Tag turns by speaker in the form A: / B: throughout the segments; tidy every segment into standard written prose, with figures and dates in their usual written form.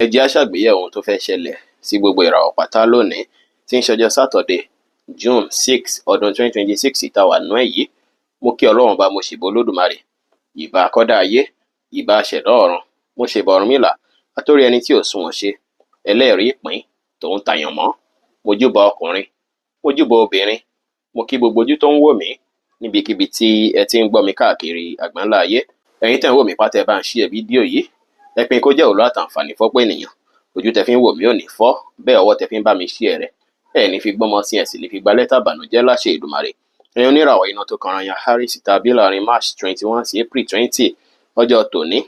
A: Ẹ jẹ́ á ṣàgbéyẹ̀wò ohun tó fẹ́ ṣẹlẹ̀ sí gbogbo ìràwọ̀ pátá lónìí tí ń ṣọjọ́ Saturday, June 6, ọdún 2026 tá a wà nínú ẹ̀ yìí. Mo kí Ọlọ́run Ọba, mo ṣèbà Olódùmarè, ìbà akọ́dá ayé, ìbà aṣẹ̀dá ọ̀run, mo ṣèbà Ọ̀rúnmìlà, atórí ẹni tí ò sunwọ̀n ṣe, ẹlẹ́rìí ìpín tòun tàyànmọ́. Mo júbà ọkùnrin, mo júbà obìnrin, mo kí gbogbo ojú tó ń wò mí níbikíbi tí ẹ ti ń gbọ́ mi káàkiri àgbáńlá ayé. Ẹ̀yin tẹ́ ń wò mí pátá, ẹ bá ń share fídíò yìí, ẹ pín kó jẹ́ òlú àtàǹfààní fọ́pọ̀ ènìyàn. Ojú tẹ́ fi ń wò mí ò ní fọ́, bẹ́ẹ̀ ọwọ́ tẹ́ fi ń bá mi share rẹ̀, ẹ ní fi gbọ́mọ sí, ẹ sì ní fi gba lẹ́tà ìbànújẹ́ láṣẹ Èdùmàrè. Ẹ̀yin oníràwọ̀ iná tó kanra yan Aries tàbí láàrin March 21 sí April 20, ọjọ́ tòní,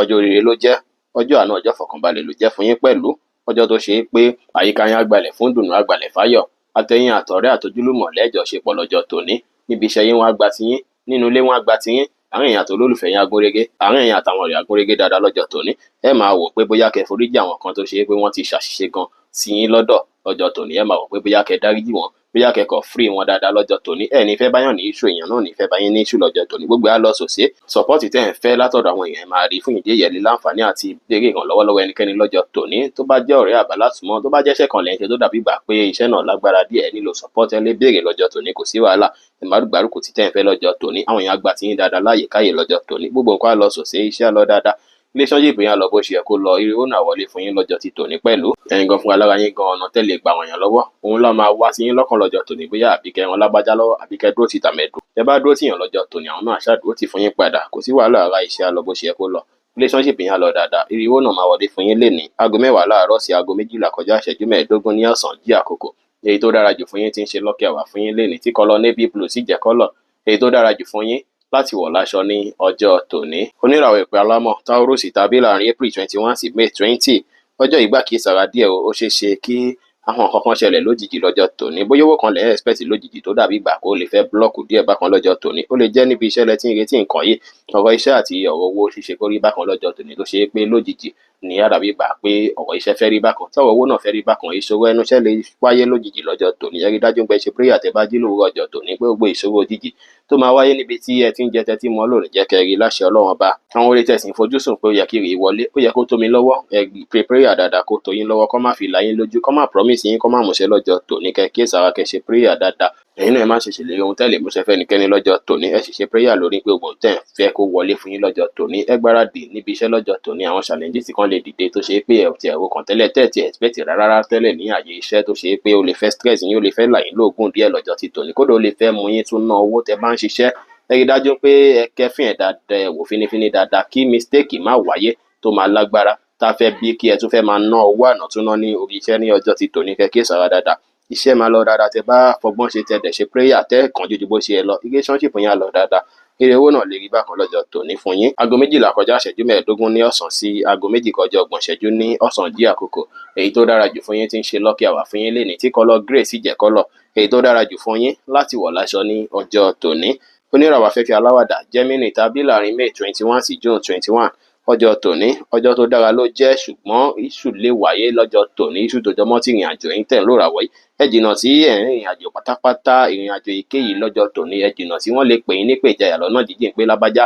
A: ọjọ́ oríire ló jẹ́, ọjọ́ àánú, ọjọ́ fọkànbalẹ̀ ló jẹ́ fún yín pẹ̀lú. Ọjọ́ tó ṣe é pé àyíká yín á gbalẹ̀ fún dùnú, á gbalẹ̀ fáyọ̀. Àtẹ̀yin àtọ̀rẹ́ àtojúlùmọ̀ lẹ́jọ́ ṣe pọ̀ lọ́jọ́ tòní. Níbi iṣẹ́ yín, wọ́n á gba tiyín, nínú ilé, wọ́n á gba tiyín, àárín ẹ̀yin àti olólùfẹ́ yín á gúnrégé, àárín ẹ̀yin àtàwọn ọ̀rẹ́ á gúnrégé dáadáa lọ́jọ́ tòní. Ẹ máa wò pé bóyá kẹ́ foríjì àwọn kan tó ṣe é pé wọ́n ti ṣàṣìṣe gan sí yín lọ́dọ̀ lọ́jọ́ tòní. Ẹ máa wò pé bóyá kẹ́ dáríjì wọ́n, bóyá kẹ́ kọ̀ free wọn dáadáa lọ́jọ́ tòní. Ẹ ní fẹ́ báyàn ní issue, èèyàn náà ní fẹ́ báyín ní issue lọ́jọ́ tòní. Gbogbo á lọ sòsé. Support tẹ́ ẹ̀ ń fẹ́ látọ̀dọ̀ àwọn èèyàn, ẹ máa rí. Fún ìdí èyí, ẹ lè láǹfààní àti béèrè ìrànlọ́wọ́ lọ́wọ́ ẹnikẹ́ni lọ́jọ́ tòní, tó bá jẹ́ ọ̀rẹ́ àbálásùmọ́, tó bá jẹ́ iṣẹ́ kan lẹ̀ ń ṣe tó dàbí ìgbà pé iṣẹ́ náà lágbára díẹ̀, ẹ nílò support, ẹ lè béèrè lọ́jọ́ tòní, kò sí wàhálà. Ẹ má gbárùkù tí tẹ́ ẹ̀ ń fẹ́ lọ́jọ́ tòní. Àwọn èèyàn á gba tiyín dáadáa láàyè káyè lọ́jọ́ tòní. Gbogbo nǹkan á lọ sòsé, iṣẹ́ á lọ dáadáa, relationship yẹn á lọ bó ṣe yẹ kó lọ, ire ó náà wọlé fún yín lọ́jọ́ ti tòní pẹ̀lú. Ẹ̀yin gan fúnra lára yín gan, ọ̀nà tẹ́lẹ̀ gbà wọ̀nyàn lọ́wọ́, òun ló máa wá sí yín lọ́kàn lọ́jọ́ tòní, bóyá àbí kẹ́ ran lágbájá lọ́wọ́, àbí kẹ́ dúró ti tàmẹ̀dù. Tẹ́ bá dúró tìyàn lọ́jọ́ tòní, àwọn náà ṣáà dúró tì fún yín padà. Kò sí wàhálà ara, iṣẹ́ á lọ bó ṣe yẹ kó lọ, relationship yẹn á lọ dáadáa, ire owó náà máa wọlé fún yín lénìí. Aago 10 láàárọ̀ sí aago 11 kọjá ìṣẹ́jú 15 ní ọ̀sán jí àkókò. Èyí tó dára jù fún yín tí ń ṣe lucky hour fún yín lénìí, tí colour navy blue sì jẹ́ colour èyí tó dára jù fún yín láti wọ̀ láṣọ ní ọjọ́ tòní. Oníràwọ̀ ìpè alámọ̀ Taurus tàbí láàrin April 21 sí May 20, ọjọ́ ìgbà kìí sára díẹ̀ o. Ó ṣeé ṣe kí àwọn nǹkan kan ṣẹlẹ̀ lójijì lọ́jọ́ tòní. Bóyá owó kan lẹ̀ ń expect lójijì tó dàbí ìgbà kó lè fẹ́ block díẹ̀ bákan lọ́jọ́ tòní. Ó lè jẹ́ níbi iṣẹ́ lẹ tí ń retí nǹkan yìí, ọ̀rọ̀ iṣẹ́ àti ọ̀rọ̀ owó ṣíṣe kó rí bákan lọ́jọ́ tòní, tó ṣe é pé lójijì ní á dàbí ìgbà pé ọ̀rọ̀ iṣẹ́ fẹ́ rí bákan, tọ́rọ̀ owó náà fẹ́ rí bákan. Ìṣòro ẹnu iṣẹ́ lè wáyé lójijì lọ́jọ́ tòní. Ẹ rí dájú pé ẹ ṣe prayer tẹ́ bá jí lówùúrọ̀ ọjọ́ tòní pé gbogbo ìṣòro òjijì tó máa wáyé níbi tí ẹ ti ń jẹ tẹ́tí mọ́ lónìí, jẹ́ kẹ́ rí láṣẹ Ọlọ́run Ọba. Àwọn orí tẹ̀sí fojúsùn pé ó yẹ kí rí wọlé, ó yẹ kó tó mi lọ́wọ́, ẹ pray prayer dáadáa kó tó yín lọ́wọ́, kó má fi là yín lójú, kó má promise yín, kó má múṣẹ lọ́jọ́ tòní. Kẹ́ kíyèsára, kẹ́ ṣe prayer dáadáa. Ẹ̀yin náà, ẹ má ṣe ṣèlérí ohun tẹ́lẹ̀ múṣẹ fẹ́nikẹ́ni lọ́jọ́ tòní. Ẹ sì ṣe prayer lórí pé gbogbo tẹ́ ẹ̀ fẹ́ kó wọlé fún yín lọ́jọ́ tòní. Ẹ gbáradì níbi iṣẹ́ lọ́jọ́ tòní. Àwọn challenges kan lè dìde tó ṣe pé ẹ ò tiẹ̀ ro kàn tẹ́lẹ̀, tẹ́ ẹ̀ tiẹ̀ expect rárá tẹ́lẹ̀ ní àyè iṣẹ́, tó ṣe pé ó lè fẹ́ stress yín, ó lè fẹ́ là yín lóògùn díẹ̀ lọ́jọ́ ti tòní, kódà ó lè fẹ́ mú yín tún ná owó tẹ́ bá ń ṣiṣẹ́. Ẹ rí dájú pé ẹ kẹ́fìn ẹ̀ dáadáa, ẹ wò fínífíní dáadáa kí mistake má wáyé tó máa lágbára tá fẹ́ bí kí ẹ tún fẹ́ máa ná owó ànátúná ní orí iṣẹ́ ní ọjọ́ ti tòní. Kẹ́ kíyèsára dáadáa, iṣẹ́ máa lọ dáadáa tẹ́ bá fọgbọ́n ṣe, tẹ́ dẹ̀ ṣe prayer, tẹ́ kánjú ju bó ṣe yẹ lọ. Relationship yẹn á lọ dáadáa, ire owó náà lè rí bákan lọ́jọ́ tòní fún yín. Aago 12 kọjá ìṣẹ́jú 15 ní ọ̀sán sí aago 2 kọjá 30 ìṣẹ́jú ní ọ̀sán jí àkókò. Èyí tó dára jù fún yín tí ń ṣe lucky hour fún yín lénìí, tí colour grey sì jẹ́ colour èyí tó dára jù fún yín láti wọ̀ láṣọ ní ọjọ́ tòní. Oníràwọ̀ afẹ́fẹ́ aláwàdà Gemini tàbí láàrin May 21 sí June 21, ọjọ́ tòní, ọjọ́ tó dára ló jẹ́, ṣùgbọ́n issue lè wáyé lọ́jọ́ tòní, issue tó jọmọ́ tí ìrìn àjò yín tẹ̀ ń lòràwọ̀ yìí. Ẹ jìnnà sí ẹ̀ ń rìnrìn àjò pátápátá, ìrìn àjò èyíkéyìí lọ́jọ́ tòní, ẹ jìnnà sí. Wọ́n lè pè yín nípè ìjayà lọ́nà jíjìn pé lágbájá,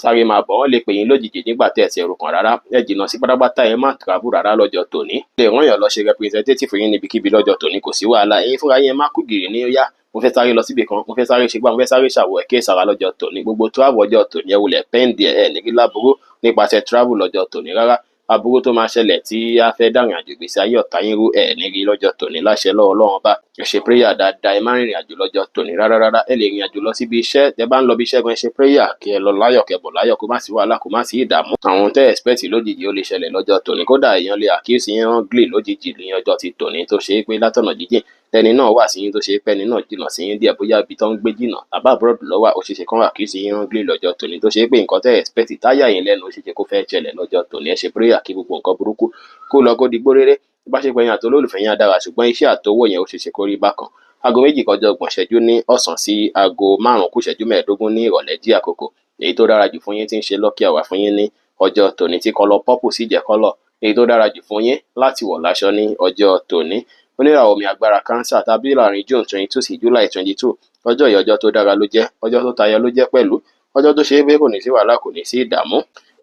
A: sáré máa bọ̀. Wọ́n lè pè yín lójijì nígbà tẹ́ ẹ̀ ti ẹ̀rù kàn rárá. Ẹ jìnnà sí pátápátá, ẹ má travel rárá lọ́jọ́ tòní. Lè rán èèyàn lọ ṣe representative yín níbikíbi lọ́jọ́ tòní, kò sí wàhálà. Ẹ̀yin fúnra yín, ẹ má kú gìrì ní ó yá, mo fẹ́ sáré lọ síbì kan, mo fẹ́ sáré ṣe gbá, mo fẹ́ sáré ṣàwọ̀. Ẹ̀ kíyèsára lọ́jọ́ tòní. Gbogbo travel ọjọ́ tòní, ẹ wulẹ̀ pend ẹ̀, ẹ̀ ní rí láburú nípasẹ̀ travel lọ́jọ́ tòní rárá. Aburú tó máa ṣẹlẹ̀ tí a fẹ́ dàrìn àjò ìgbésí ayé ọ̀tá yín rú, ẹ̀ ní rí lọ́jọ́ tòní láṣẹ lọ́wọ́ Ọlọ́run Ọba. Ẹ ṣe prayer dáadáa, ẹ má rìnrìn àjò lọ́jọ́ tòní rárá rárá. Ẹ lè rìnrìn àjò lọ síbi iṣẹ́. Tẹ bá ń lọ bí iṣẹ́ gan, ẹ ṣe prayer kí ẹ lọ láyọ̀, kẹ́ bọ̀ láyọ̀, kó má sí wàhálà, kó má sí ìdààmú. Àwọn tẹ́ expect lójijì, ó lè ṣẹlẹ̀ lọ́jọ́ tòní. Kódà èèyàn lè accuse yín wrongly lójijì ní ọjọ́ ti tòní, tó ṣe é pé látọ̀nà jíjìn tẹni náà wà sí yín, tó ṣe é pé ẹni náà jìnnà sí yín díẹ̀, bóyá ibi tó ń gbé jìnnà tàbí abroad ló wà. Ó ṣeé ṣe kán accuse yín wrongly lọ́jọ́ tòní, tó ṣe é pé nǹkan tẹ́ expect táyà yín lẹ́nu, ó ṣeé ṣe kó fẹ́ ṣẹlẹ̀ lọ́jọ́ tòní. Ẹ ṣe prayer kí gbogbo nǹkan burúkú kó lọ, kó di gbóréré. Ìbáṣepọ̀ yín àti olólùfẹ́ yín á dára, ṣùgbọ́n iṣẹ́ àtowó yẹn, ó ṣeé ṣe kó rí bákan. Aago 2 kọjá 30 ìṣẹ́jú ní ọ̀sán sí aago 4 kù ìṣẹ́jú 15 ní ìrọ̀lẹ́ jí àkókò. Èyí tó dára jù fún yín tí ń ṣe lucky hour fún yín ní ọjọ́ tòní, tí colour purple sì jẹ́ colour èyí tó dára jù fún yín láti wọ̀ láṣọ ní ọjọ́ tòní. Oníràwọ̀ omi agbára Cancer tàbí láàrin June 22 sí July 22, ọjọ́ yìí, ọjọ́ tó dára ló jẹ́, ọjọ́ tó tayọ ló jẹ́ pẹ̀lú, ọjọ́ tó ṣe é pé kò ní sí wàhálà, kò ní sí ìdààmú.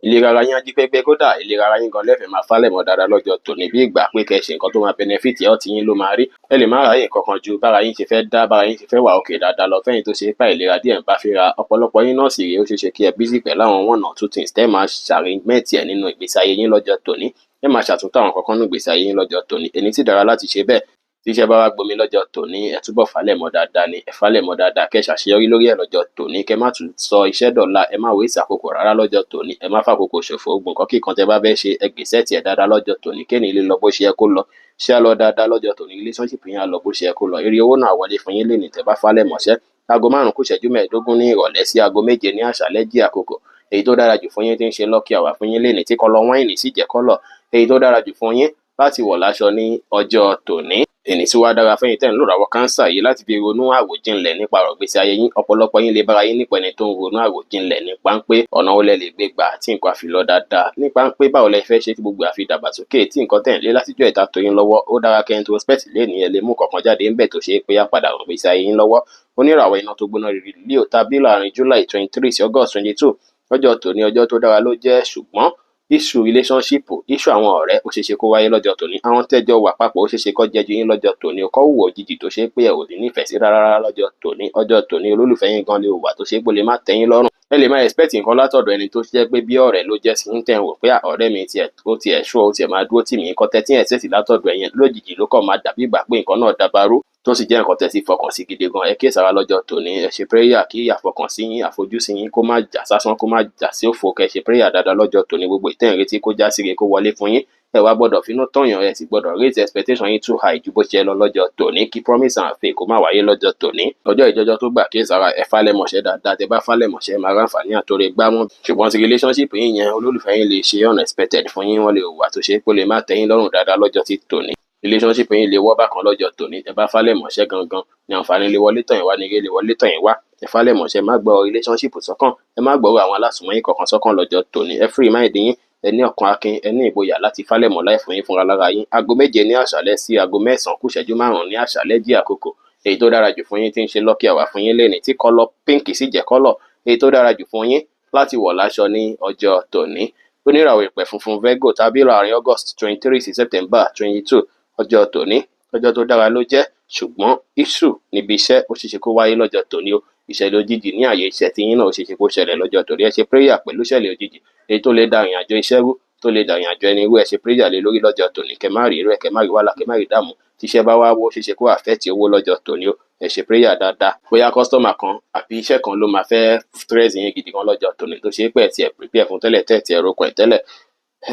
A: Ìlera ara yín á jí pépé. Kódà ìlera ara yín gan lẹ́fẹ̀ẹ́ máa falẹ̀ mọ́ dáadáa lọ́jọ́ tòní, bí ìgbà pé kẹ́ ṣe nǹkan tó máa benefit health yín ló máa rí. Ẹ lè má ráyè kankan ju bára yín ṣe fẹ́ dá, bára yín ṣe fẹ́ wà òkè dáadáa lọ. Fẹ́yìn tó ṣe pa ìlera díẹ̀ ń bá fínra, ọ̀pọ̀lọpọ̀ yín náà sì rèé, ó ṣeé ṣe kí ẹ busy pẹ̀lú àwọn one or two things tẹ́ máa ṣàrìnmẹ́ǹtì ẹ̀ nínú ìgbésí ayé yín lọ́jọ́ tòní. Ẹ máa ṣàtúntò àwọn kankan nínú ìgbésí ayé yín lọ́jọ́ tòní. Èní sì dára láti ṣe bẹ́ẹ̀. Tí iṣẹ́ bá wá gbomi lọ́jọ́ tòní, ẹ túbọ̀ falẹ̀ mọ́ dáadáa ni. Ẹ falẹ̀ mọ́ dáadáa kẹ́ ṣàṣeyọrí lórí ẹ̀ lọ́jọ́ tòní, kẹ́ má tún sọ iṣẹ́ dọ̀la. Ẹ má waste àkókò rárá lọ́jọ́ tòní. Ẹ má fàkókò ṣòfò. Ogun nǹkan kíkan tẹ́ bá fẹ́ ṣe, ẹ gbèsè tiẹ̀ dáadáa lọ́jọ́ tòní, kéènì lè lọ bó ṣe yẹ kó lọ. Ṣé á lọ dáadáa lọ́jọ́ tòní? Relationship yín á lọ bó ṣe yẹ kó lọ. Èrè owó náà wọlé fún yín lénìí tẹ́ bá falẹ̀ mọ́ṣẹ́. Aago 5:45 ní ìrọ̀lẹ́ sí aago 7 ní àṣálẹ́ jí àkókò. Èyí tó dára jù fún yín tí ń ṣe lucky hour fún yín lénìí, tí colour wine sì jẹ́ colour èyí tó dára jù fún yín láti wọ̀ láṣọ ní ọjọ́ tòní. Èní tí wàá dára fún yín tẹ́ ń lò ràwọ̀ Cancer yìí láti fi ronú àròjinlẹ̀ nípa ọ̀rọ̀ ìgbésí ayé yín. Ọ̀pọ̀lọpọ̀ yín lè bára yín nípa ẹni tó ń ronú àròjinlẹ̀ nípa ń pé ọ̀nà wo lẹ lè gbé gbà tí nǹkan àfi lọ dáadáa, nípa ń pé báwo lẹ fẹ́ ṣe tí gbogbo àfi dàgbàsókè, tí nǹkan tẹ̀ ń lé látijọ́ ìta tó yín lọ́wọ́. Ó dára kẹ́ introspect lénìí. Ẹ lè mú kankan jáde ńbẹ̀ tó ṣe é pé á padà ràn ìgbésí ayé yín lọ́wọ́. Oníràwọ̀ iná tó gbóná rírì Leo tàbí láàrin July 23 sí August 22, lọ́jọ́ tòní, ọjọ́ tó dára ló jẹ́, ṣùgbọ́n issue relationship, issue àwọn ọ̀rẹ́, ó ṣeéṣe kó wáyé lọ́jọ́ tòní. Àwọn tẹ́jọ́ wà papọ̀, ó ṣeéṣe kó jẹ́jú yín lọ́jọ́ tòní, kó wù òjijì tó ṣe pé ẹ ò ní nífẹ̀ẹ́ sí rárá lọ́jọ́ tòní. Ọjọ́ tòní, olólùfẹ́ yín gan lè wà tó ṣe pé ó lè má tẹ́ yín lọ́rùn. Ẹ lè máa expect nǹkan látọ̀dọ̀ ẹni tó jẹ́ pé bí ọ̀rẹ́ ló jẹ́ sí ń tẹ̀ ń wò pé ọ̀rẹ́ mi tiẹ̀, ó tiẹ̀ ṣó, ó tiẹ̀ máa dúró tì mí. Nǹkan tẹ́ tí expect látọ̀dọ̀ ẹ̀yẹn, lójijì ló kàn máa dàbí ìgbà pé nǹkan náà dabarú, tó sì jẹ́ nǹkan tẹ́ ti fọkàn sí gidi gan. Ẹ kíyèsára lọ́jọ́ tòní. Ẹ ṣe prayer kí àfọkànsí yín, àfojúsí yín kó má jà sásán, kó má jà sí òfò. Kẹ́ ṣe prayer dáadáa lọ́jọ́ tòní. Gbogbo ìtẹ́ ìrètí kó já síre, kó wọlé fún yín. Ẹ wá gbọ́dọ̀ finú tọ̀yàn, ẹ sì gbọ́dọ̀ raise expectation yín too high ju bó ṣe lọ lọ́jọ́ tòní, kí promise and fail kó má wáyé lọ́jọ́ tòní. Ọjọ́ ìjọjọ́ tó gbà kíyèsára. Ẹ falẹ̀ mọ̀ṣẹ́ dáadáa. Tẹ bá falẹ̀ mọ̀ṣẹ́, máa ráǹfààní àtòrè gbámú. Ṣùgbọ́n ti relationship yín yẹn, olólùfẹ́ yín lè ṣe unexpected fún yín. Wọ́n lè wà tó ṣe pé ó lè má tẹ́ yín lọ́rùn dáadáa lọ́jọ́ tí tòní. Relationship yín lè wọ́ bákan lọ́jọ́ tòní. Ẹ bá falẹ̀ mọ̀ṣẹ́ gangan ní àǹfààní lè wọlé tàn yín wá, ní eré lè wọlé tàn yín wá. Ẹ falẹ̀ mọ̀ṣẹ́. Má gbọ́ relationship sọ́kàn, ẹ má gbọ́rọ̀ àwọn alásùnmọ́ yín kankan sọ́kàn lọ́jọ́ tòní. Ẹ free mind yín, ẹ ní ọkàn akin, ẹ ní ìgboyà láti falẹ̀ mọ́ láì fún yín fúnra lára yín. Aago 7 ní àṣálẹ́ sí aago 9:45 ní àṣálẹ́ jí àkókò. Èyí tó dára jù fún yín tí ń ṣe lucky hour fún yín lénìí, tí colour pink sì jẹ́ colour èyí tó dára jù fún yín láti wọ̀ láṣọ ní ọjọ́ tòní. Oníràwọ̀ ìpẹ̀ funfun Virgo tàbí láàrin August 23 sí September 22, ọjọ́ tòní, ọjọ́ tó dára ló jẹ́, ṣùgbọ́n issue níbi iṣẹ́, ó ṣeéṣe kó wáyé lọ́jọ́ tòní o. Ìṣẹ̀lẹ̀ òjijì ní àyè iṣẹ́ tí yín náà, ó ṣeéṣe kó ṣẹlẹ̀ lọ́jọ́ tòní. Ẹ ṣe prayer pẹ̀lú ìṣẹ̀lẹ̀ òjijì èyí tó lè da ìrìn àjò iṣẹ́ rú, tó lè da ìrìn àjò ẹni rú. Ẹ ṣe prayer lé lórí lọ́jọ́ tòní, kẹ́ má rí irú ẹ̀, kẹ́ má rí wàhálà, kẹ́ má rí dààmú. Tíṣẹ́ bá wá wó, ó ṣeéṣe kó affect owó lọ́jọ́ tòní o. Ẹ ṣe prayer dáadáa. Bóyá customer kan àbí iṣẹ́ kan ló máa fẹ́ stress yín gidi gan lọ́jọ́ tòní, tó ṣe é pé ẹ̀ tiẹ̀ prepare fún tẹ́lẹ̀, tẹ́ tiẹ̀ rokàn ẹ̀ tẹ́lẹ̀.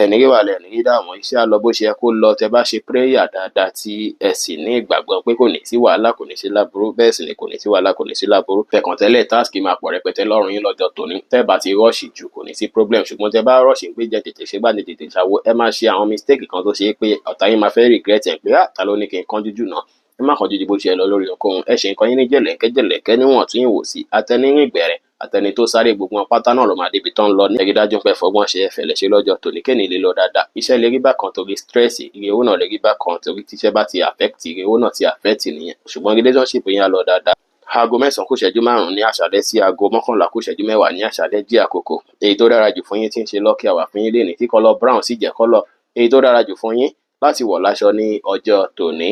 A: Ẹ ní rí wàhálà, ẹ ní rí dààmú. Iṣẹ́ á lọ bó ṣe yẹ kó lọ tẹ́ bá ṣe prayer dáadáa, tí ẹ sì ní ìgbàgbọ́ pé kò ní sí wàhálà, kò ní sí láburú. Bẹ́ẹ̀ sì ni kò ní sí wàhálà, kò ní sí láburú. Fẹ̀kàntẹ́lẹ̀, task máa pọ̀ rẹpẹtẹ lọ́rùn yín lọ́jọ́ tòní. Tẹ́ bá ti rush jù, kò ní sí problem. Ṣùgbọ́n tẹ́ bá rush pé jẹ́ tètè ṣe gbá ní tètè ṣàwo, ẹ máa ṣe àwọn mistake kan tó ṣe é pé ọ̀tá yín máa fẹ́ regret ẹ̀ pé, ah, ta ló ní kí n kánjú jù náà? Ẹ má kánjú ju bó ṣe yẹ lọ lórí ohunkóhun. Ẹ ṣe nǹkan yín ní jẹ̀lẹ̀ńkẹ́ jẹ̀lẹ̀ńkẹ́, níwọ̀n tí ń wò sí. Atẹnirìn gbẹ̀rẹ̀, àtẹni tó sáré, gbogbo wọn pátá náà ló máa débi tán lọ ní. Ẹ rí dájú pé fọgbọ́n ṣe, ẹfẹ̀lẹ̀ ṣe lọ́jọ́ tòní, kéènì lè lọ dáadáa. Iṣẹ́ lè rí bákan torí stress, ire owó náà lè rí bákan torí tíṣẹ́ bá ti affect, ire owó náà ti affect nìyẹn. Ṣùgbọ́n relationship yẹn á lọ dáadáa. Aago 9:45 ní àṣálẹ́ sí aago 10:50 ní àṣálẹ́ jí àkókò. Èyí tó dára jù fún yín tí ń ṣe lucky hour fún yín lénìí, tí colour brown sì jẹ́ colour èyí tó dára jù fún yín láti wọ̀ láṣọ ní ọjọ́ tòní.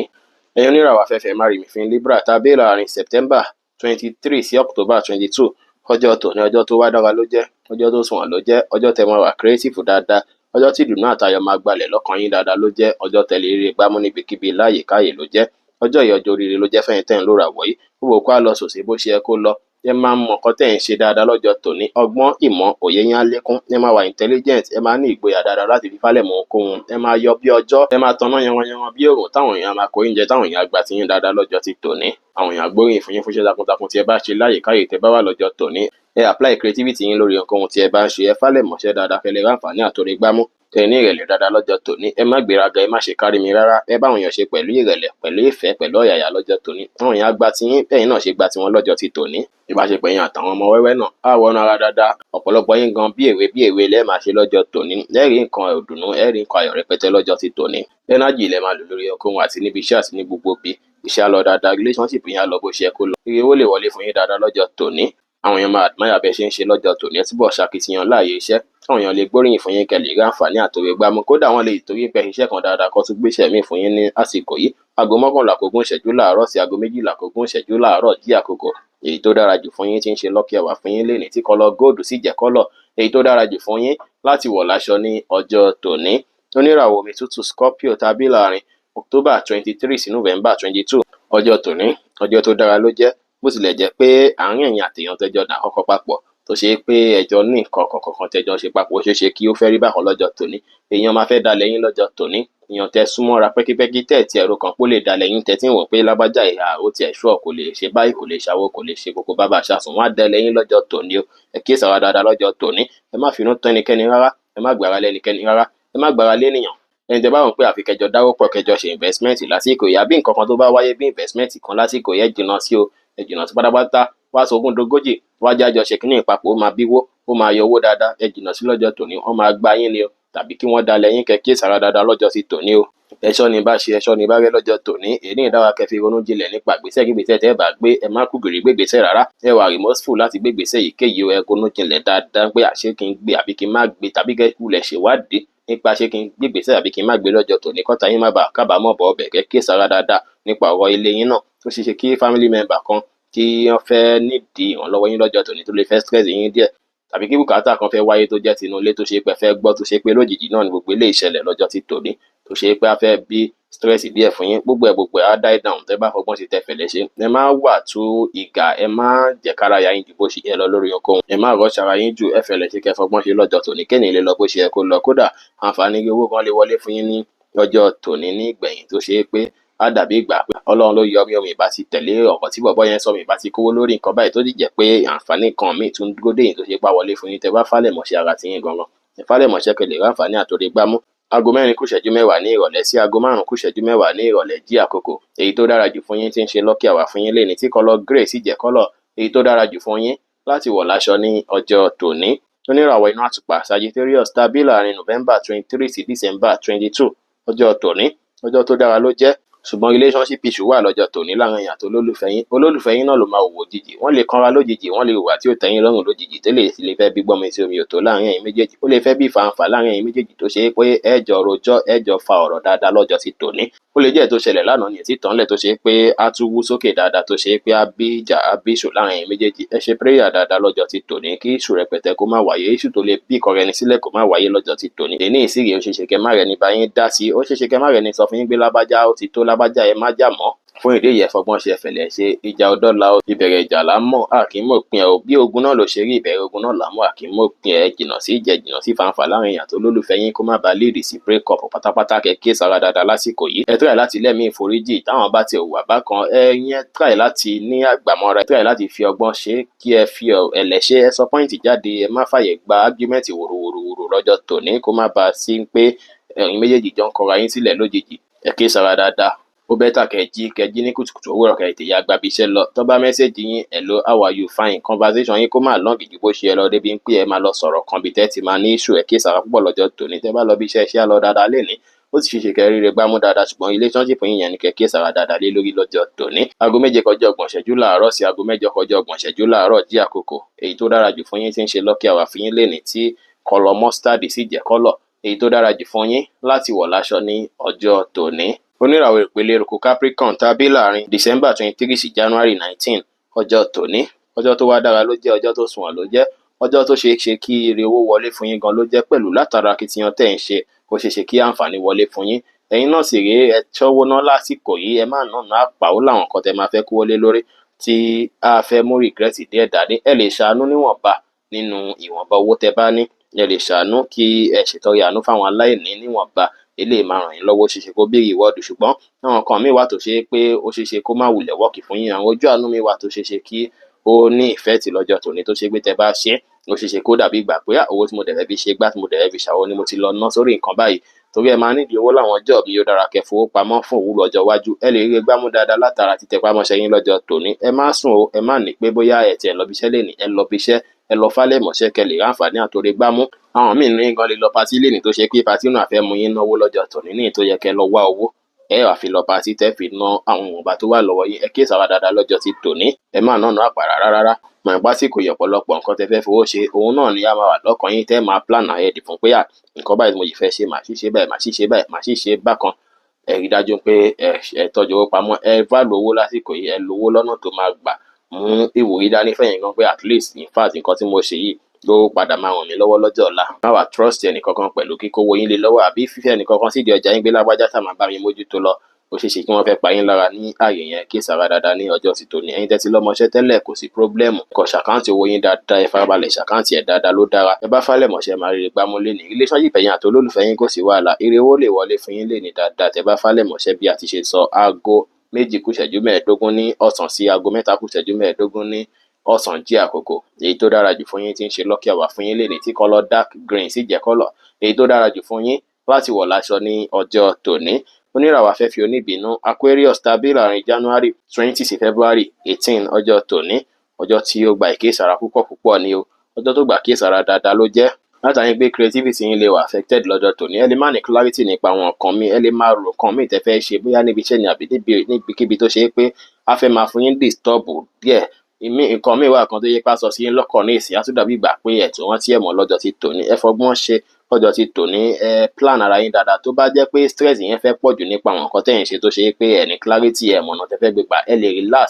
A: Ẹ̀yin oníràwọ̀ afẹ́fẹ́ márìmífín Libra tàbí láàrin September 23 sí October 22, ọjọ́ tòní, ọjọ́ tó wá dára ló jẹ́, ọjọ́ tó sunwọ̀n ló jẹ́, ọjọ́ tẹ́ máa wà creative dáadáa, ọjọ́ tí ìdùnnú àtayọ̀ máa gbalẹ̀ lọ́kàn yín dáadáa ló jẹ́, ọjọ́ tẹ́lẹ̀ eré gbámú níbikíbi láàyè káyè ló jẹ́. Ọjọ́ yìí, ọjọ́ oríire ló jẹ́ fẹ́yìn tẹ́ ń lóra wọ̀nyí. Gbogbo kó á lọ sòsè bó ṣe yẹ kó lọ. Ẹ máa mọ nǹkan tẹ́ ń ṣe dáadáa lọ́jọ́ tòní. Ọgbọ́n, ìmọ̀, òye yín á lékún. Ẹ máa wà intelligent. Ẹ máa ní ìgboyà dáadáa láti fi falẹ̀ mọ́ ohunkóhun. Ẹ máa yọ bí ọjọ́, ẹ máa tanná yanranyanran bí òòrùn, táwọn èèyàn máa kó oúnjẹ, táwọn èèyàn gba tiyín dáadáa lọ́jọ́ ti tòní. Àwọn èèyàn gbóríyìn fún yín fún iṣẹ́ takuntakun tí ẹ bá ṣe láyè káyè tẹ́ bá wà lọ́jọ́ tòní. Ẹ apply creativity yín lórí ohunkóhun tí ẹ bá ń ṣe. Ẹ falẹ̀ mọ́ṣẹ́ dáadáa kẹ́ lè ráǹfààní àtòrí gbámú. Ẹ ní ìrẹ̀lẹ̀ dáadáa lọ́jọ́ tòní. Ẹ má gbéraga, ẹ má ṣe kárí mi rárá. Ẹ bá àwọn èèyàn ṣe pẹ̀lú ìrẹ̀lẹ̀, pẹ̀lú ìfẹ́, pẹ̀lú ọ̀yàyà lọ́jọ́ tòní. Àwọn èèyàn á gba tiyín bẹ́ẹ̀ náà ṣe gba tiwọn lọ́jọ́ ti tòní. Ìbáṣepọ̀ yín àtàwọn ọmọ wẹ́wẹ́ náà á wọnú ara dáadáa. Ọ̀pọ̀lọpọ̀ yín gan bí èwe bí èwe lẹ́ẹ̀ máa ṣe lọ́jọ́ tòní. Ẹ rí nǹkan ìdùnnú, ẹ rí nǹkan ayọ̀ rẹpẹtẹ lọ́jọ́ ti tòní. Energy lẹ máa lò lórí ohunkóhun àti níbi iṣẹ́ àti ní gbogbo ibi. Iṣẹ́ á lọ dáadáa, relationship yín á lọ bó ṣe yẹ kó lọ. Ire owó lè wọlé fún yín dáadáa lọ́jọ́ tòní. Àwọn èèyàn máa admire bẹ́ẹ̀ ṣe ń ṣe lọ́jọ́ tòní. Ẹ túbọ̀ ṣakitiyan láàyè iṣẹ́, káwọn èèyàn lè gbóríyìn fún yín, kẹ́ lè rí àǹfààní àtòrí gbámú. Kódà wọ́n lè torí pé iṣẹ́ kan dáadáa kó tún gbéṣẹ́ míì fún yín ní àsìkò yìí. 10:40 láàárọ̀ sí 11:20 láàárọ̀ jí àkókò èyí tó dára jù fún yín tí ń ṣe lucky hour fún yín lénìí, tí colour gold sì jẹ́ colour èyí tó dára jù fún yín láti wọ̀ láṣọ ní ọjọ́ tòní. Oníràwọ̀ omi tútù Scorpio tàbí láàrin October 23 sí November 22, ọjọ́ tòní ọjọ́ tó dára ló jẹ́. Bó tilẹ̀ jẹ́ pé àárín ẹ̀yin àtèèyàn tẹ́jọ́ dà kọ́kọ́ papọ̀, tó ṣe é pé ẹjọ́ ní nǹkan kọ̀ọ̀kan tẹ́jọ́ ṣe papọ̀, ó ṣeé ṣe kí ó fẹ́ rí bákan lọ́jọ́ tòní. Èèyàn máa fẹ́ dalẹ̀ yín lọ́jọ́ tòní. Èèyàn tẹ́ súnmọ́ra pẹ́kípẹ́kí, tẹ́ ti ẹ̀rọ kan pó lè dalẹ̀ yín, tẹ́ tí ń wò pé lágbájá ìhà ó tiẹ̀ ṣúọ̀, kò lè ṣe báyìí, kò lè ṣàwo, kò lè ṣe kókó bábà ṣàsùn, wọ́n á dalẹ̀ yín lọ́jọ́ tòní o. Ẹ kíyèsára dáadáa lọ́jọ́ tòní. Ẹ má finú tán ẹnikẹ́ni rárá, ẹ má gbára lé ẹnikẹ́ni rárá, ẹ má gbára lé ènìyàn. Ẹni tẹ́ bá rò pé àfi kẹjọ dáwó pọ̀, kẹjọ ṣe investment lásìkò yìí, àbí nǹkan kan tó bá wáyé bí investment kan lásìkò yìí, ẹ jìnnà sí o, ẹ jìnnà sí pátápátá. Wá sogún dogójì, wá jájọ ṣe kínní ìpapọ̀, ó máa bíwó, ó máa yọ owó dáadáa. Ẹ jìnnà sí lọ́jọ́ tòní, wọ́n máa gba yín ni o, tàbí kí wọ́n dalẹ̀ yín. Kẹ́ kíyèsára dáadáa lọ́jọ́ sí tòní o. Ẹ̀ṣọ́ ni bá ṣe, ẹ̀ṣọ́ ni bá rẹ́ lọ́jọ́ tòní. Èyí ìdára kẹ́ fi ronú jinlẹ̀ nípa ìgbésẹ̀ kígbésẹ̀ tẹ́ bá gbé. Ẹ má kú gìrì gbégbésẹ̀ rárá. Ẹ wà remorseful láti gbégbésẹ̀ èyíkéyìí o. Ẹ ronú jinlẹ̀ dáadáa pé àṣé kí n gbé àbí kí n má gbé, tàbí kẹ́ kulẹ̀ ṣèwádìí nípa ṣé kí n gbégbésẹ̀ àbí kí n má gbé lọ́jọ́ tòní, kọ́ta yín má bàa kábàámọ̀ bọ̀ ọbẹ̀. Kẹ́ kíyèsára dáadáa nípa ọ̀rọ̀ ilé yín náà. Ó ṣeé ṣe kí family member kan kí wọ́n fẹ́ nídìí ìrànlọ́wọ́ yín lọ́jọ́ tòní tó lè fẹ́ stress yín díẹ̀, tàbí kí bùkátà kan fẹ́ wáyé tó jẹ́ tinú ilé tó ṣe pé fẹ́ gbọ́, tó ṣe pé lójijì náà ni gbogbo ilé ìṣẹ̀lẹ̀ lọ́jọ́ ti tòní, tó ṣe pé a fẹ́ bí stress díẹ̀ fún yín. Gbogbo ẹ̀ gbogbo ẹ̀ á die down tẹ́ bá fọgbọ́n sí, tẹ́ fẹ̀lẹ́ ṣe. Ẹ má wà too eager, ẹ má jẹ́ kára ya yín ju bó ṣe yẹ lọ lórí ohunkóhun, ẹ má rush ara yín jù. Ẹ fẹ̀lẹ́ ṣe, kẹ́ fọgbọ́n ṣe lọ́jọ́ tòní, kéènì lè lọ bó ṣe yẹ kó lọ. Kódà àǹfààní owó kan lè wọlé fún yín ní ọjọ́ tòní ní ìgbẹ̀yìn, tó ṣe é pé á dàbí ìgbà pé Ọlọ́run ló yọ mí, omi ìbá ti tẹ̀lé ọ̀rọ̀ tí bọ̀bọ́ yẹn sọ, mi ìbá ti kówó lórí nǹkan báyìí, tó sì jẹ́ pé àǹfààní kan míì tún dúró dé yín tó ṣe pa wọlé fún yín tẹ́ bá falẹ̀ mọ̀ṣẹ́ ara ti yín gangan. Ẹ falẹ̀ mọ̀ṣẹ́ kẹ́ lè ráǹfààní àtòrí gbámú. 3:50 ní ìrọ̀lẹ́ sí 5:50 ní ìrọ̀lẹ́ jí àkókò èyí tó dára jù fún yín tí ń ṣe lucky hour fún yín lénìí, tí colour grey sì jẹ́ colour èyí tó dára jù fún yín láti wọ̀ láṣọ ní ọjọ́ tòní. Oníràwọ̀ inú àtùpà Sagittarius tàbí láàrin November 23 sí December 22, ọjọ́ tòní ọjọ́ tó dára ló jẹ́. Ṣùgbọ́n relationship issue wà lọ́jọ́ tòní láàrin èèyàn àti olólùfẹ́ yín. Olólùfẹ́ yín náà ló máa wò òjijì, wọ́n lè kanra lójijì, wọ́n lè hùwà tí ò tẹ́ yín lọ́rùn lójijì, tó lè sì lè fẹ́ bí gbọ́nmi sí omi òtó láàrin ẹ̀yin méjèèjì. Ó lè fẹ́ bí ìfàǹfà láàrin ẹ̀yin méjèèjì tó ṣe é pé ẹ jọ rojọ́, ẹ jọ fa ọ̀rọ̀ dáadáa lọ́jọ́ ti tòní. Ó lè jẹ́ tó ṣẹlẹ̀ lánàá ní ètí tán lẹ̀, tó ṣe é pé á tún wú sókè dáadáa, tó ṣe é pé á bí ìjà, á bí ìṣù láàrin ẹ̀yin méjèèjì. Ẹ ṣe prayer dáadáa lọ́jọ́ ti tòní kí ìṣù rẹpẹtẹ kó má wáyé, ìṣù tó lè bí ìkọrẹ ẹni sílẹ̀ kó má wáyé lọ́jọ́ ti tòní. Èní ìsírí, ó ṣeé ṣe kẹ́ má rẹni bá yín dá sí, ó ṣeé ṣe kẹ́ má rẹni sọ fún yín pé lábájá ó ti tó, lábájá ẹ má jà mọ́. Fún ìdí èyí, ẹ fọgbọ́n ṣe, ẹfẹ̀lẹ́ ṣe. Ìjà ọdọ́la, ìbẹ̀rẹ̀ ìjà là ń mọ̀, a kì í mọ̀ pin ẹ̀ o. Bí ogun náà ló ṣe rí, ìbẹ̀rẹ̀ ogun náà là ń mọ̀, a kì í mọ̀ pin ẹ̀. Jìnnà sí ìjẹ, jìnnà sí fanfà láàrin èèyàn tó lólùfẹ́ yín, kó má ba lead sí break up pátápátá. Kẹ́ kíyèsára dáadáa lásìkò yìí. Ẹ try láti lẹ́mìí ìforíjì táwọn bá ti hùwà bákan. Ẹ yẹn try láti ní àgbàmọ́ra, ẹ try láti fi ọgbọ́n ṣe, kí ẹ fi ẹ̀lẹ̀ ṣe, ẹ sọ point jáde. Ẹ má fàyè gba argument wòròwòròwòrò lọ́jọ́ tòní, kó má ba sí pé ẹ̀yin méjèèjì jọ ń kọra yín sílẹ̀ lójijì. Ẹ kíyèsára dáadáa. Ó better kẹ́ jí ní kùtùkùtù òwúrọ̀, kẹ́ tètè ya gbabi iṣẹ́ lọ. Tó bá message yín, "Hello, how are you?" Fine. Conversation yín kó má long ju bó ṣe yẹ lọ débi pé ẹ máa lọ sọ̀rọ̀ kan bí tẹ́ ti máa ní issue. Ẹ kíyèsára púpọ̀ lọ́jọ́ tòní. Tẹ́ bá lọ bí iṣẹ́, iṣẹ́ á lọ dáadáa lénìí, ó sì ṣeéṣe kẹ́ ríre gbámú dáadáa. Ṣùgbọ́n relationship yín yẹn ni kẹ́ kíyèsára dáadáa lé lórí lọ́jọ́ tòní. 7:30 láàárọ̀ sí 7:30 láàárọ̀ jí àkókò èyí tó dára jù fún yín tí ń ṣe lucky hour fún yín lénìí, tí colour mustard sì jẹ́ colour èyí tó dára jù fún yín láti wọ̀ láṣọ ní ọjọ́ tòní. Oníràwọ̀ ìpele eruku Capricorn tàbí láàrin December 23 sí January 19, ọjọ́ tòní ọjọ́ tó wá dára ló jẹ́, ọjọ́ tó sunwọ̀n ló jẹ́, ọjọ́ tó ṣeé ṣe kí ire owó wọlé fún yín gan ló jẹ́ pẹ̀lú látara akitiyan tẹ́ ń ṣe. Ó ṣeé ṣe kí àǹfààní wọlé fún yín. Ẹ̀yin náà sì rèé, ẹ ṣọ́wó ná lásìkò yìí, ẹ má nànà àpà. Ó láwọn nǹkan tẹ́ máa fẹ́ kówó lé lórí tí a fẹ́ mú regret díẹ̀ dání. Ẹ lè ṣàánú níwọ̀nba nínú ìwọ̀nba owó tẹ́ bá ní. Ẹ lè ṣàánú, kí ẹ ṣètọrẹ àánú fáwọn aláìní níwọ̀nba. Eléyìí máa ràn yín lọ́wọ́, ó ṣeé ṣe kó bí reward. Ṣùgbọ́n àwọn nǹkan míì wà tó ṣe é pé ó ṣeé ṣe kó má wulẹ̀ work fún yín. Àwọn ojú àánú míì wà tó ṣeé ṣe kí ó ní effect lọ́jọ́ tòní, tó ṣe pé tẹ́ bá ṣe é, ó ṣeé ṣe kó dàbí ìgbà pé owó tí mo dẹ̀ fẹ́ fi ṣe gbá, tí mo dẹ̀ fẹ́ fi ṣàwo ni mo ti lọ ná sórí nǹkan báyìí. Torí ẹ máa nídìí owó láwọn ọjọ́ mi, ó dára kẹ́ fowó pamọ́ fún òwúlò ọjọ́ iwájú. Ẹ lè rí gbámú dáadáa látara títẹpá mọ́ṣẹ́ yín lọ́jọ́ tòní. Ẹ má sùn o, ẹ má ní pé bóyá ẹ tiẹ̀ lọ bí iṣẹ́ lénìí. Ẹ lọ bí iṣẹ́, ẹ lọ fálẹ̀ mọ́ṣẹ́ kẹ́ lè ráǹfààní àtòrí gbámú. Àwọn míì ní gan lè lọ party lénìí, tó ṣe pé party náà fẹ́ mú yín náwó lọ́jọ́ tòní ní tó yẹ kẹ́ lọ wá owó, ẹ wá fi lọ party tẹ́ fi ná àwọn ìwọ̀nba tó wà lọ́wọ́ yín. Ẹ kíyèsára dáadáa lọ́jọ́ ti tòní. Ẹ má nànà àpà rárá rárá. Mọ̀ pásìkò yìí ọ̀pọ̀lọpọ̀ nǹkan tẹ́ fẹ́ fowó ṣe, òun náà ni a máa wà lọ́kàn yín tẹ́ máa plan ahead fún pé à nǹkan báyìí mo yìí fẹ́ ṣe, màá sì ṣe báyìí, màá sì ṣe báyìí, màá sì ṣe bákan. Ẹ rí dájú pé ẹ tọ́jú owó pamọ́, ẹ value owó lásìkò yìí, ẹ lo owó lọ́nà tó máa gbà mú ìwúrí dání fẹ́yìn gan pé at least, in fact, nǹkan tí mo ṣe yìí ló padà máa ràn mí lọ́wọ́ lọ́jọ́ ọ̀la. Má wàá trust ẹnìkankan pẹ̀lú kíkówó yín lé lọ́wọ́ àbí fífẹ́ ẹnìkankan sídìí ọjà yín gbé lágbájá tá máa bá mi mójútó lọ. Ó ṣeé ṣe kí wọ́n fẹ́ pa yín lára ní ààyè yẹn. Kí sàrà dáadáa ní ọjọ́ ti tòní. Ẹ̀yin tẹ́ ti lọ́mọṣẹ́ tẹ́lẹ̀, kò sí problem. Kó ṣe account owó yín dáadáa, ẹ farabalẹ̀ ṣe account ẹ̀ dáadáa ló dára. Ẹ bá falẹ̀ mọ̀ṣẹ́ máa rí gbámú lé ní relationship ẹ̀yin àti olólùfẹ́ yín, kò sí wàhálà. Ire owó lè wọlé fún yín lé ní dáadáa tẹ́ bá falẹ̀ mọ̀ṣẹ́ bí a ti ṣe sọ. 2:45 ní ọ̀sán sí 3:45 ní ọ̀sán jí àkókò. Èyí tó dára jù fún yín tí ń ṣe lucky hour fún yín lé ní tí colour dark green sì jẹ́ colour èyí tó dára jù fún yín láti wọ̀ láṣọ ní ọjọ́ tòní. Oníràwọ̀ afẹ́fẹ́ oníbínú Aquarius tàbí láàrin January 20 sí February 18, ọjọ́ tòní, ọjọ́ tí ó gba ìkíyèsára púpọ̀ púpọ̀ ni o. Ọjọ́ tó gba ìkíyèsára dáadáa ló jẹ́, látàrí pé creativity yín lè wà affected lọ́jọ́ tòní. Ẹ lè má ní clarity nípa àwọn nǹkan míì, ẹ lè má rò nǹkan míì tẹ́ fẹ́ ṣe, bóyá níbi iṣẹ́ ni àbí níbikíbi tó ṣe é pé a fẹ́ máa fún yín disturb díẹ̀. Ìmí nǹkan míì wà kan tó yẹ pé a sọ sí yín lọ́kàn ní ìsìn, á tún dàbí ìgbà pé ẹ̀ tún rántí ẹ̀ mọ́ lọ́jọ́ ti tòní. Ẹ fọgbọ́n ṣe lọ́jọ́ ti tòní, ẹ plan ara yín dáadáa. Tó bá jẹ́ pé stress yẹn fẹ́ pọ̀ jù nípa àwọn nǹkan tẹ́ ẹ̀ ń ṣe tó ṣe é pé ẹ ní clarity, ẹ mọ̀nà tẹ́ fẹ́ gbé gbà, ẹ lè relax,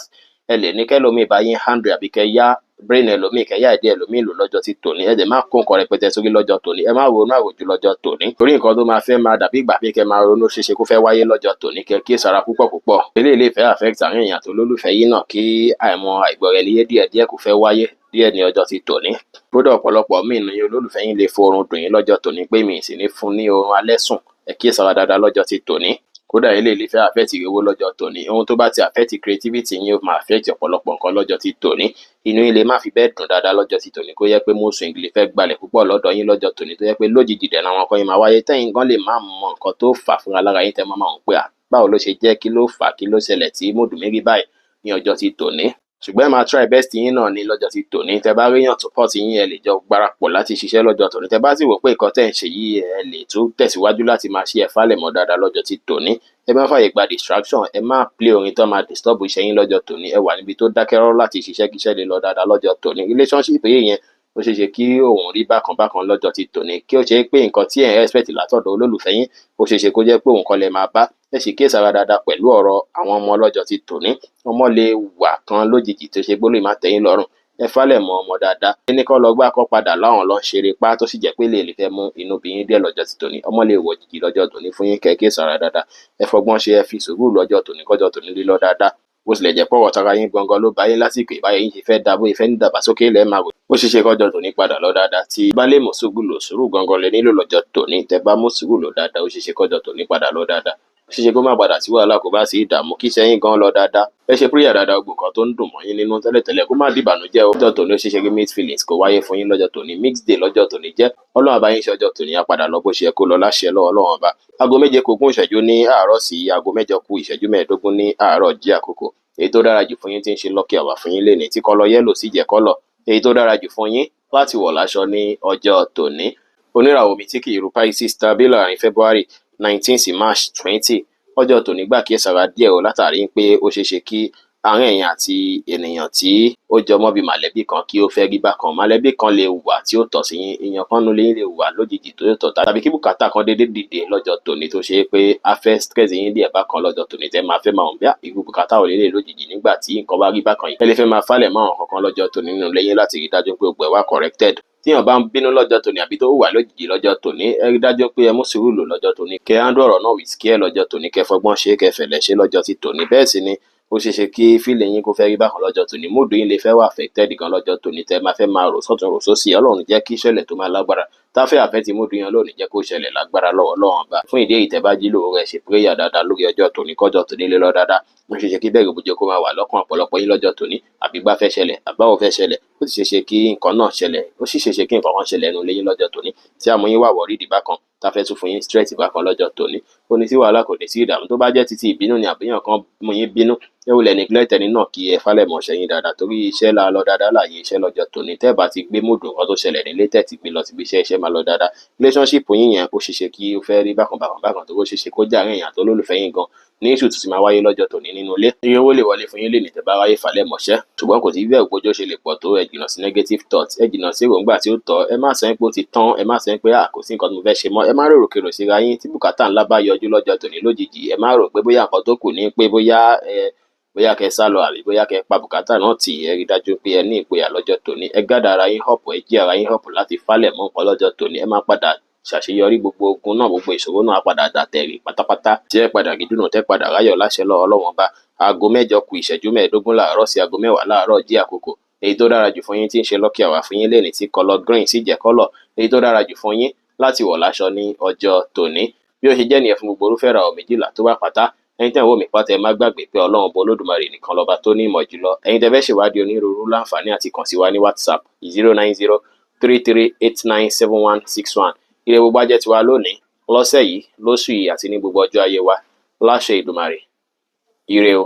A: ẹ lè ní kẹ́lòmíì bá yín handle àbí kẹ́ yá brain ẹlòmíì, kẹ́ yá ìdí ẹlòmíì lò lọ́jọ́ ti tòní. Ẹ dẹ̀ má kó nǹkan rẹpẹtẹ sórí lọ́jọ́ tòní. Ẹ má ronú àròjù lọ́jọ́ tòní, torí nǹkan tó máa fẹ́ máa dàbí ìgbà pé kẹ́ máa ronú ṣeéṣe kó fẹ́ wáyé lọ́jọ́ tòní. Kẹ́ kíyèsára púpọ̀ púpọ̀. Eléyìí lè fẹ́ affect àwọn èèyàn tó lólùfẹ́ yín náà, kí àìmọ̀ àìgbọ́ra-ẹni-yé díẹ̀díẹ̀ kó fẹ́ wáyé díẹ̀ ní ọjọ́ ti tòní. Kódà ọ̀pọ̀lọpọ̀ míì ní olólùfẹ́ yín lè forun dùn yín lọ́jọ́ tòní pé mi sì ní fún ní oorun alẹ́ sùn. Ẹ kíyèsára dáadáa lọ́jọ́ ti tòní. Kódà eléyìí lè fẹ́ affect owó lọ́jọ́ tòní. Ohun tó bá ti affect creativity yín, ó máa affect ọ̀pọ̀lọpọ̀ nǹkan lọ́jọ́ ti tòní. Inú yín lè má fi bẹ́ẹ̀ dùn dáadáa lọ́jọ́ ti tòní, kó yẹ pé mood swing lè fẹ́ gbalẹ̀ púpọ̀ lọ́dọ̀ yín lọ́jọ́ tòní, tó yẹ pé lójijì dẹ̀ làwọn nǹkan yín máa wáyé tẹ́yin gan lè má mọ nǹkan tó fà fúnra lára yín, tẹ́ máa máa wò pé à báwo ló ṣe jẹ́, kí ló fà á, kí ló ṣẹlẹ̀ tí mood mi rí báyìí ní ọjọ́ ti tòní. Ṣùgbọ́n ẹ máa try best yín náà ní lọ́jọ́ ti tòní. Tẹ́ bá ríyàn support yín, ẹ lè jọ gbárapọ̀ láti ṣiṣẹ́ lọ́jọ́ tòní. Tẹ́ bá sì wò pé nǹkan tẹ́ ń ṣe yìí, ẹ lè tún tẹ̀síwájú láti máa ṣe, ẹ falẹ̀ mọ́ dáadáa lọ́jọ́ ti tòní. Ẹ má fààyè gba distraction, ẹ má play orin tó máa disturb iṣẹ́ yín lọ́jọ́ tòní. Ẹ wà níbi tó dákẹ́ rọ́rọ́ láti ṣiṣẹ́ kíṣẹ́ lè lọ dáadáa lọ́jọ́ tòní. Relationship yìí yẹn, ó ṣeé ṣe kí òun rí bákan bákan lọ́jọ́ ti tòní, kí ó ṣe pé nǹkan tí ẹ̀ ń expect látọ̀dọ̀ olólùfẹ́ yín, ó ṣeé ṣe kó jẹ́ pé òun kọ́ lẹ máa bá. Ẹ sì kíyèsára dáadáa pẹ̀lú ọ̀rọ̀ àwọn ọmọ lọ́jọ́ ti tòní. Ọmọ lè wà kan lójijì tó ṣe pé ó lè má tẹ́ yín lọ́rùn. Ẹ falẹ̀ mọ́ ọmọ dáadáa. Ẹni kọ́ lọ gbá kọ́ padà láwọn lọ ń ṣeré pá, tó sì jẹ́ pé lè fẹ́ mú inú bí yín díẹ̀ lọ́jọ́ ti tòní. Ọmọ lè wọ̀ jìjì lọ́jọ́ tòní fún yín, kẹ́ kíyèsára dáadáa. Ẹ fọgbọ́n ṣe, ẹ fi sùúrù lọ́jọ́ tòní kọ́jọ́ tòní lílọ dáadáa. Bó tilẹ̀ jẹ́ pọ̀rọ̀ tara yín gangan ló bá yín lásìkò ìbáyé yín ṣe fẹ́ da, bóyá fẹ́ ní dàgbàsókè ilẹ̀ máa rò. Ó ṣeé ṣe kọ́jọ́ tòní padà lọ dáadáa. Tí bá lè mú sùúrù lò, sùúrù gangan lẹ nílò lọ́jọ́ tòní. Tẹ́ bá mú sùúrù lò dáadáa, ó ṣeé ṣe kọ́jọ́ tòní padà lọ dáadáa. Ó ṣeé ṣe kó má padà sí wàhálà, kó bá sí ìdààmú, kí iṣẹ́ yín gan lọ dáadáa. Ẹ ṣe prayer dáadáa, gbogbo nǹkan tó ń dùn mọ́ yín nínú tẹ́lẹ̀tẹ́lẹ̀ kó má dìbànújẹ́ o. Lọ́jọ́ tòní, ó ṣeé ṣe kí mixed feelings kó wáyé fún yín lọ́jọ́ tòní. Mixed day lọ́jọ́ tòní jẹ́. Ọlọ́run á bá yín ṣe, ọjọ́ tòní á padà lọ bó ṣe yẹ kó lọ láṣẹ lọ́wọ́ Ọlọ́run Ọba. 6:40 ní àárọ̀ sí 7:45 ní àárọ̀ jí àkókò. Èyí tó dára jù fún yín tí ń ṣe lucky hour fún yín lénìí tí colour yellow sì jẹ́ colour èyí tó dára jù fún yín láti wọ̀ láṣọ ní ọjọ́ tòní. Oníràwọ̀ omi tí kì í ru Pisces tàbí láàrin February 19 sí March 20, ọjọ́ tòní gbà kíyèsára díẹ̀ o, látàrí pé ó ṣeé ṣe kí àárín ẹ̀yin àti ènìyàn tí ó jọmọ́ bí mọ̀lẹ́bí kan kí ó fẹ́ rí bákan. Mọ̀lẹ́bí kan lè wà tí ó tọ̀ sí yín, èèyàn kan nínú ilé yín lè wà lójijì tó tọ̀, tàbí kí bùkátà kan déédéé dìde lọ́jọ́ tòní tó ṣe é pé a fẹ́ stress yín díẹ̀ bákan lọ́jọ́ tòní, tẹ́ máa fẹ́ máa wọ̀n bí irú bùkátà ò lélẹ̀ lójijì nígbà tí nǹkan bá rí bákan yìí. Ẹ lè fẹ́ máa falẹ̀ mọ́ àwọn kankan lọ́jọ́ tòní nínú ilé yín láti rí dájú pé gbogbo ẹ̀ wà corrected. Tíyàn bá ń bínú lọ́jọ́ tòní àbí tó wà lójijì lọ́jọ́ tòní, ẹ rí dájú pé ẹ mú sùúrù lò lọ́jọ́ tòní, kẹ́ handle ọ̀rọ̀ náà with care lọ́jọ́ tòní, kẹ́ fọgbọ́n ṣe, kẹ́ fẹ̀lẹ́ ṣe lọ́jọ́ ti tòní. Bẹ́ẹ̀ sì ni ó ṣeé ṣe kí feeling yín kó fẹ́ rí bákan lọ́jọ́ tòní. Mood yín lè fẹ́ wà affected gan lọ́jọ́ tòní, tẹ́ máa fẹ́ máa rò sọ́tún rò sósì. Ọlọ́run jẹ́ kí ìṣẹ̀lẹ̀ tó máa lágbára tá fẹ́ affect mood yín, Ọlọ́run jẹ́ kó ṣẹlẹ̀ lágbára lọ́wọ́ Ọlọ́run Ọba. Fún ìdí èyí, tẹ́ bá jí lóru, ẹ ṣe prayer dáadáa lórí ọjọ́ tòní kọ́jọ́ tòní lè lọ dáadáa. Ó ṣeé ṣe kí bẹ̀rù bójú kó máa wà lọ́kàn ọ̀pọ̀lọpọ̀ yín lọ́jọ́ tòní, àbí gbá fẹ́ ṣẹlẹ̀, àbáwo fẹ́ ṣẹlẹ̀. Ó sì ṣeé ṣe kí nǹkan náà ṣẹlẹ̀, ó sì ṣeé ṣe kí nǹkan kan ṣẹlẹ̀ nínú ilé yín lọ́jọ́ tòní tí á mú yín wà worried bákan, tá fẹ́ tún fún yín stress bákan lọ́jọ́ tòní. Ó ní sí wàhálà, kò ní sí ìdààmú. Tó bá jẹ́ títí ìbínú ni àbíyàn kan mú yín bínú, ẹ wulẹ̀ neglect ẹni náà, kí ẹ falẹ̀ mọ́ ṣẹ́yìn dáadáa, torí iṣẹ́ la lọ dáadáa láàyè iṣẹ́ lọ́jọ́ tòní. Tẹ́ bá ti gbé mood nǹkan tó ṣẹlẹ̀ nílé, tẹ́ ti gbé lọ síbi iṣẹ́, iṣẹ́ máa lọ dáadáa. Relationship yín yẹn, ó ṣeé ṣe kí ó fẹ́ rí bákan bákan bákan, tó ó ṣeé ṣe kó jẹ́ àárín èèyàn tó lólùfẹ́ yín gan. Ní ètùtù tí máa wáyé lọ́jọ́ tòní nínú ilé. Iye owó lè wọlé fún yín lè tẹ́ bá wáyé falẹ̀ mọ̀ṣẹ́, ṣùgbọ́n kò sí bí ògbójó ṣe lè pọ̀ tó. Ẹ jìnnà sí negative thoughts, ẹ jìnnà sí èròǹgbà tí ó tọ́. Ẹ má sọ pé ó ti tán, ẹ má sọ pé à kò sí nǹkan tí mo fẹ́ ṣe mọ́. Ẹ má rò kèrò síra yín. Tí bùkátà ńlá bá yọjú lọ́jọ́ tòní lójijì, ẹ má rò pé bóyá nǹkan tó kù ní pé bóyá ẹ bóyá kẹ́ sá lọ àbí bóyá kẹ́ pa bùkátà náà tì. Ẹ rí dájú pé ẹ ní ìgboyà lọ́jọ́ tòní. Ẹ gádà ara yín up, ẹ jí ara yín up láti falẹ̀ mọ́ nǹkan lọ́jọ́ tòní. Ẹ má padà ṣàṣeyọrí. Gbogbo ogun náà, gbogbo ìṣòro náà á padà dàtẹ̀rì pátápátá, tí ẹ padà gídùnà, tẹ́ padà ráyọ̀ láṣẹ lọ́wọ́ Ọlọ́run Ọba. Aago 8 kù ìṣẹ́jú 15 láàárọ̀ sí aago 10 láàárọ̀ jí àkókò èyí tó dára jù fún yín, tí ń ṣe lucky hour fún yín lẹ́ni, tí colour green sì jẹ́ colour èyí tó dára jù fún yín láti wọ̀ láṣọ ní ọjọ́ tòní. Bí ó ṣe jẹ́ nìyẹn fún gbogbo orúfẹ́ ìràwọ̀ 12 tó wà pátá. Ẹ̀yin tẹ́ ń wò mí pátá, ẹ má gbàgbé pé Ọlọ́run Ọba Olódùmarè nìkan lọ́ba tó ní ìmọ̀ jùlọ. Ẹ̀yin tẹ́ fẹ́ ṣèwádìí onírúurú, láǹfààní àti kàn sí wa ní WhatsApp, 09033897161. Ire gbogbo ajẹ́ tiwa lónìí, lọ́sẹ̀ yìí, lóṣù yìí àti ní gbogbo ọjọ́ ayé wa láṣẹ Ìdùmarè. Ire o.